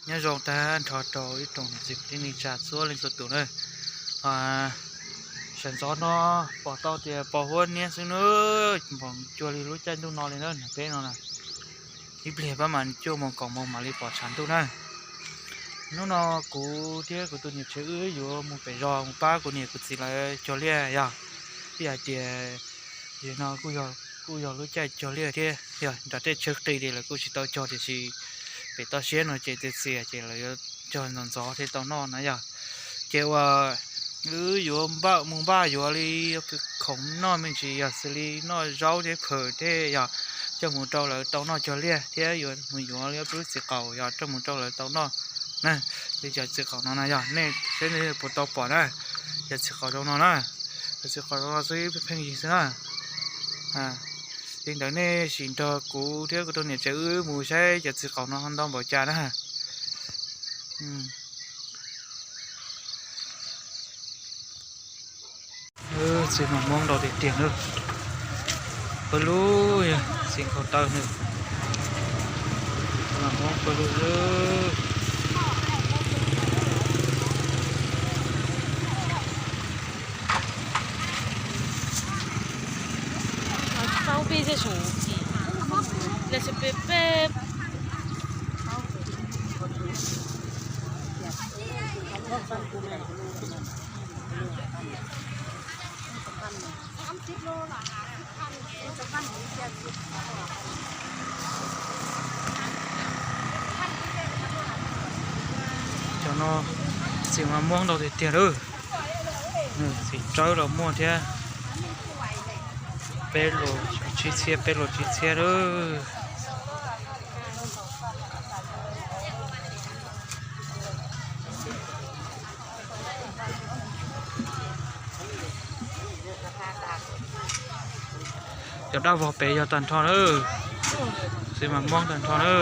Nyob zoo tag nrho rau ib tsoom niam txiv kwv tij neej tsa txhua leej txhua tus na. Sawv ntxov no pom tau tias pos huab niab xwb na, pom cuag li lub caij ntuj no li na, peb no na. Ib pliag pab mam cuaj moos kaum moos mam li pom tshav ntuj na. Hnub no kuv thiab kuv tus niam tsev wb yuav mus pem zos mus pab kuv niam kuv txiv lawv cog liaj yog. Ib yam tias no kuj yog lub caij cog liaj thiab yog nram tej tsheb qis li lawv kuj tsis tau cog tiam sis pem toj siab no ces txias txias ces lawv yuav cog ntxov ntxov thiaj tau noj na yog. Ces uas wb yuav npaj mus npaj yuav li khoom noj me ntsis yog xws li noj zaub thiab phawm thiab yog coj mus rau lawv tau noj cog liaj thiab yuav mus yuav li ob peb lub txiv qaum yog coj mus rau lawv tau noj na. Li cov txiv qaum no na yog nej saib nej puas tau pom na, cov txiv qaum zoo no na, cov txiv qaum zoo no xwb pheej yig xwb na. Li ntawd nej sim nrog kuv thiab kuv tus niam tsev wb mus saib cov txiv qaum no ntau npaum cas na. Txiv mas Hmoob ntau tiag tiag na. Pawg lug, txiv nkhaus taw na. Txiv mas Hmoob pawg lug. Cov no txiv mas Hmoob ntau tiag tiag lawm. Txiv tsawb los muaj thiab. Peb lus tsib txhiab, peb lus tsib txhiab lawm. Cov dab vog pem yog tag nrho na. Txiv mas Hmoob tag nrho na.